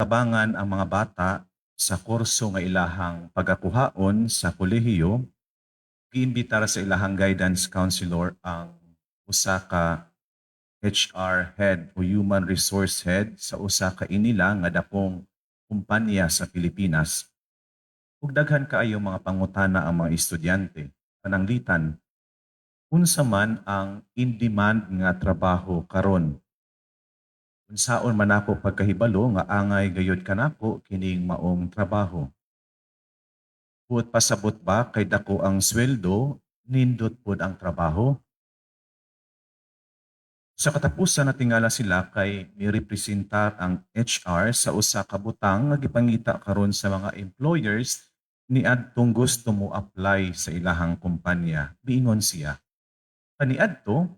Tabangan ang mga bata sa kurso nga ilahang pagakuhaon sa kolehiyo, giimbitar sa ilahang guidance counselor ang usa ka HR head o human resource head sa usa ka inila nga dakong kumpanya sa Pilipinas. Ug daghan kaayo mga pangutana ang mga estudyante. Pananglitan, unsa man ang in-demand nga trabaho karon? Unsaon man nako pagkahibalo nga angay gayud kanako kining maong trabaho? Buot pasabot ba kay dako ang sweldo, nindot pod ang trabaho? Sa katapusan, natingala sila kay mirepresentar ang HR sa usa ka butang nga gipangita karon sa mga employers niadtong gusto mo apply sa ilahang kumpanya. Miingon siya, kaniadto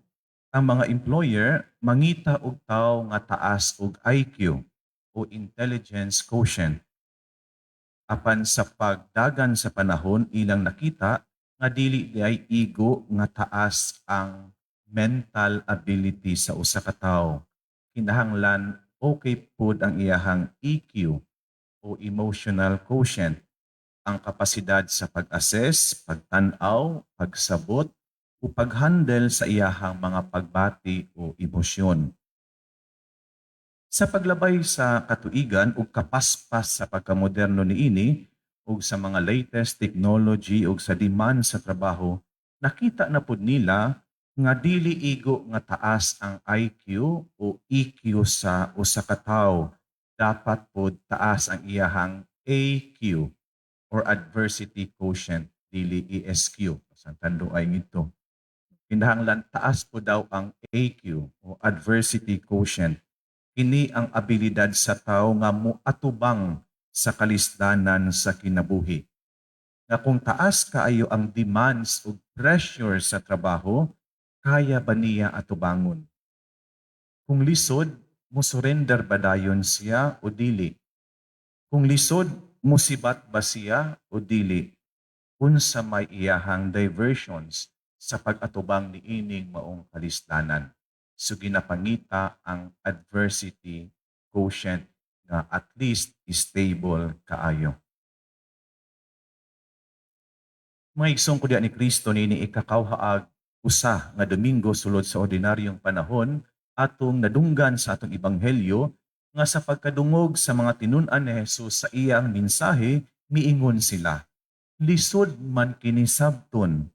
ang mga employer mangita og tawo nga taas og IQ o intelligence quotient. Apan sa pagdagan sa panahon, ilang nakita nga dili diay igo nga taas ang mental ability sa usa ka tawo. Kinahanglan okay pud ang iyahang EQ o emotional quotient, ang kapasidad sa pag-assess, pagtan-aw, pagsabot o pag-handle sa iyahang mga pagbati o emosyon. Sa paglabay sa katuigan ug kapaspas sa pagkamoderno niini ug sa mga latest technology ug sa demand sa trabaho, nakita na pud nila nga dili igo nga taas ang IQ o EQ sa usa ka tawo. Dapat pod taas ang iyahang AQ or adversity quotient, dili ESQ. Sa tanduay nito. Kinahanglan taas po daw ang AQ o adversity quotient. Kini ang abilidad sa tao nga muatubang sa kalisdanan sa kinabuhi. Nga kung taas kaayo ang demands ug pressure sa trabaho, kaya ba niya atubangon? Kung lisod, mo surrender ba dayon siya o dili? Kung lisod, musibat ba siya o dili? Unsa may iyahang diversions sa pag-atubang niining maong kalisdanan? So ginapangita ang adversity quotient nga at least stable kaayo. Mga igsoon ko diha ni Kristo, nini ikakawhaag usa nga Domingo sulod sa ordinaryong panahon, atong nadunggan sa atong ebanghelyo nga sa pagkadungog sa mga tinun-an ni Jesus sa iyang mensahe, miingon sila, "Lisod man kini sabton."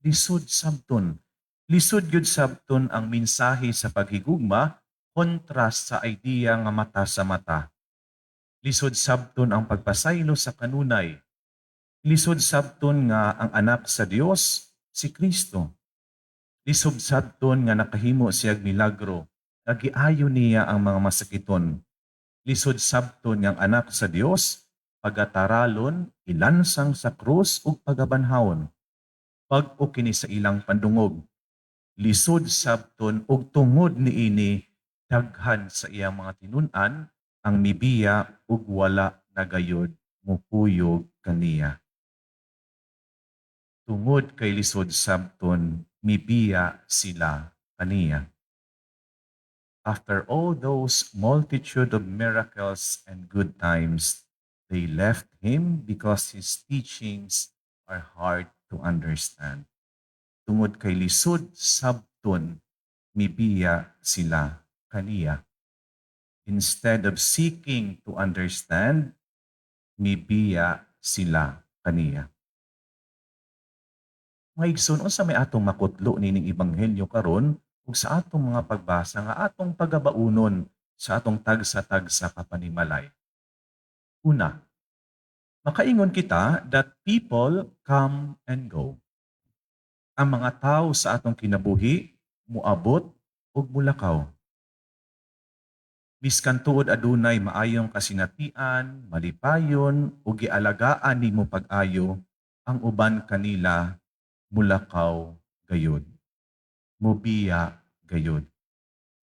Lisod sabton. Lisod gyud sabton ang mensahe sa paghigugma kontra sa idea nga mata sa mata. Lisod sabton ang pagpasaylo sa kanunay. Lisod sabton nga ang anak sa Dios si Kristo. Lisod sabton nga nakahimo siyag milagro, nga giayo niya ang mga masakiton. Lisod sabton nga ang anak sa Dios pagataralon, ilansang sa krus ug pagabanhawon. Bag-o kini sa ilang pandungog. Lisod sabton ug tungod niini, daghan sa iyang mga tinun-an ang mibiya ug wala na gayod mukuyog kaniya. Tungod kay lisod sabton, mibiya sila kaniya. After all those multitude of miracles and good times, they left him because his teachings are hard to understand. Tungod kay lisod sabton, mibiya sila kaniya. Instead of seeking to understand, mibiya sila kaniya. Mga igsoon, unsa may atong makutlo nining ebanghelyo karon ug sa atong mga pagbasa nga atong pagabaunon sa atong tagsa-tagsa ka panimalay? Una, makaingon kita that people come and go. Ang mga tao sa atong kinabuhi muabot ug mulakaw. Biskan tuod adunay maayong kasinatian, malipayon ug gialagaan nimo pag-ayo, ang uban kanila mulakaw gayud. Mubiya gayud.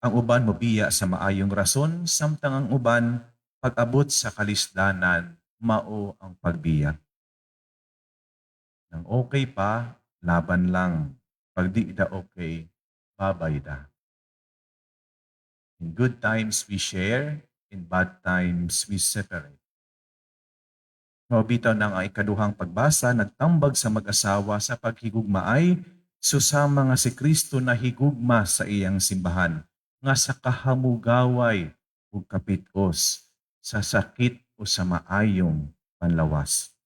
Ang uban mobiya sa maayong rason, samtang ang uban, pag-abot sa kalisdanan, mao ang pagbiya. Nang okay pa, laban lang. Pag di da okay, babay da. In good times we share, In bad times we separate. Mao bitaw nang ang ikaduhang pagbasa nagtambag sa mag-asawa sa paghigugmaay susama nga si Kristo nahigugma sa iyang simbahan nga sa kahamugaway ug kapitos, sa sakit o sa maayong panlawas.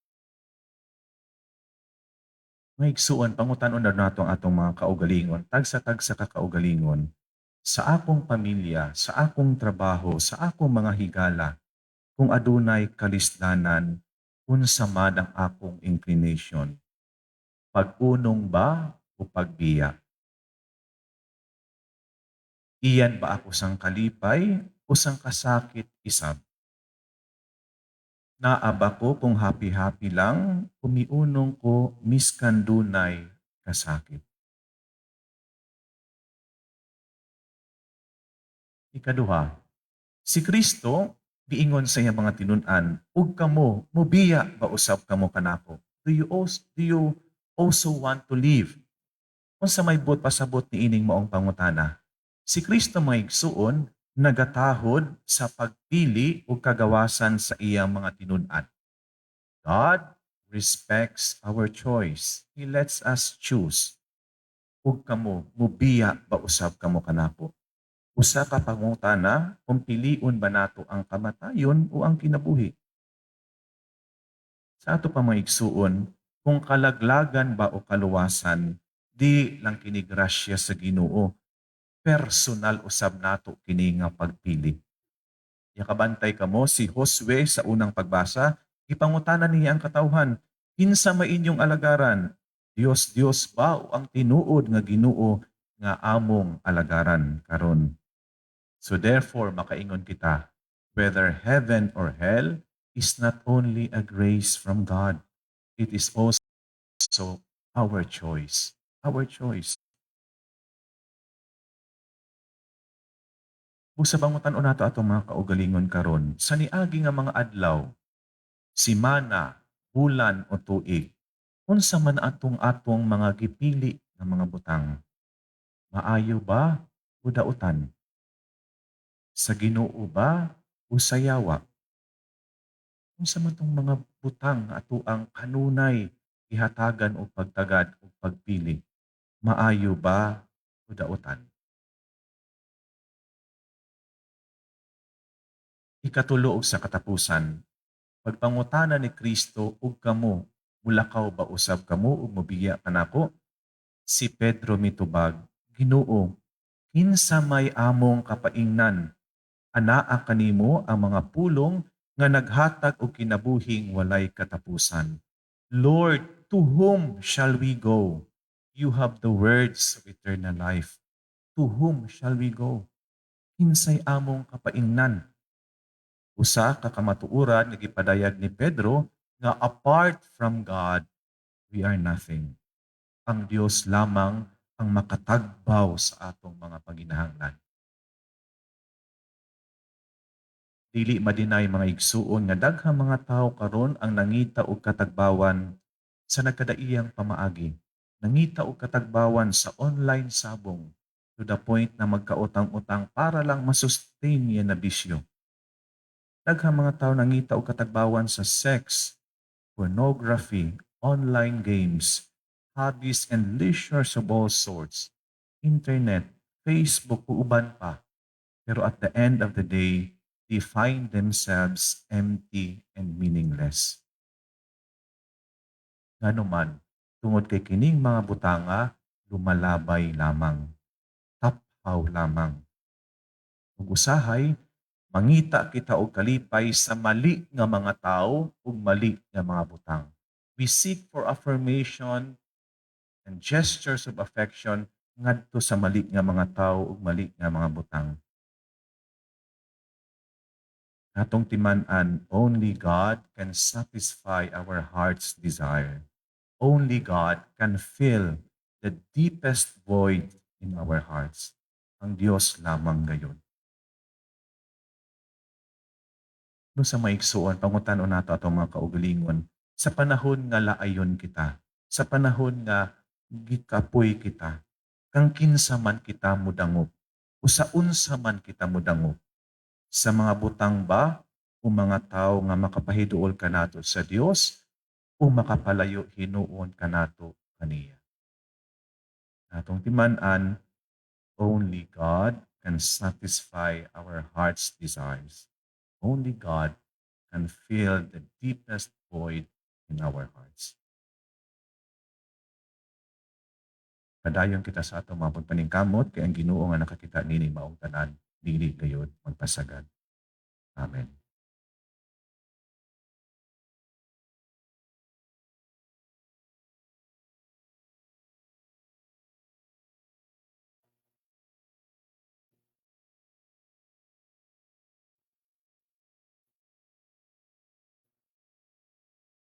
Mga igsuon, pangutan-on na nato ang atong mga kaugalingon, tagsa-tagsa ka kaugalingon, sa akong pamilya, sa akong trabaho, sa akong mga higala, kung adunay kalisdanan, unsa man ang akong inclination? Pag-unong ba o pagbiya? Iyan ba ako sang kalipay o sang kasakit isab? Naa ba ko kung happy-happy lang, o miunong ko miskan dunay kasakit? Ikaduha, si Kristo giingon sa iyang mga tinun-an, "Ug kamo, mubiya ba usab kamo kanako?" Do you also want to leave? Unsa may buot pasabot niining maong pangutana? Si Kristo, mga igsuon, nagatahod sa pagpili ug kagawasan sa iyang mga tinun-an. God respects our choice. He lets us choose. "Ug kamo, mubiya ba usab kamo kanako?" Usa ka pangutana kung pilion ba nato ang kamatayon o ang kinabuhi. Sa ato pa, mga igsuon, kung kalaglagan ba o kaluwasan, di lang kini grasya sa Ginoo. Personal usab nato kini nga pagpili. Yakabantay kamo si Josue sa unang pagbasa, gipangutana niya ang katawhan, "Kinsa may inyong alagaran? Dios Dios ba o ang tinuod nga Ginoo nga among alagaran karon?" So therefore, makaingon kita, whether heaven or hell is not only a grace from God, it is also our choice. Our choice. Busa pangutan-on nato atong mga kaugalingon karon sa niagi nga mga adlaw, simana, bulan o tuig, unsa man atong atong mga gipili nga mga butang? Maayo ba o dautan? Sa Ginoo ba o sa yawa? Unsa man tong mga butang nga atoang kanunay gihatagan og pagtagad og pagpili? Maayo ba o dautan? Ikatulo ug sa katapusan, pagpangutana ni Kristo, "Ug kamo, mulakaw ba usab kamo ug mobiya kanako?" Si Pedro mitubag, "Ginoo, kinsa may among kapaingnan? Anaa kanimo ang mga pulong nga naghatag og kinabuhing walay katapusan." "Lord, to whom shall we go? You have the words of eternal life." To whom shall we go? Kinsay among kapaingnan? Usa ka kamatuoran nga gipadayag ni Pedro nga apart from God, we are nothing. Ang Dios lamang ang makatagbaw sa atong mga panginahanglan. Dili ma-deny, mga igsuon, nga daghang mga tawo karon ang nangita og katagbawan sa nagkadaiyang pamaagi. Nangita og katagbawan sa online sabong to the point na magkautang-utang para lang masustain niya na bisyo. Daghang mga tawo nangita og katagbawan sa sex, pornography, online games, hobbies and leisures of all sorts, internet, Facebook ug uban pa. Pero at the end of the day, they find themselves empty and meaningless. Ngano man, tungod kay kining mga butanga lumalabay lamang, taphaw lamang. Ug usahay, mangita kita og kalipay sa mali nga mga tawo ug mali nga mga butang. We seek for affirmation and gestures of affection ngadto sa mali nga mga tawo ug mali nga mga butang. Atong timan-an, only God can satisfy our heart's desire. Only God can fill the deepest void in our hearts. Ang Dios lamang gayon. No sa maigsuon, pangutan-on nato atong mga kaugalingon, sa panahon nga laayon kita, sa panahon nga gikapoy kita, kang kinsa man kita mudangop, o sa unsa man kita mudangop, Sa mga butang ba o mga tawo nga makapahiduol kanato sa Dios o makapalayo hinuon kanato kaniya? Atong timan-an, only God can satisfy our heart's desires. Only God can fill the deepest void in our hearts. Padayon kita sa atong mga pagpaningkamot kay ang Ginoo nga nakakita nini maong tanan, dili gayud magpasagad. Amen.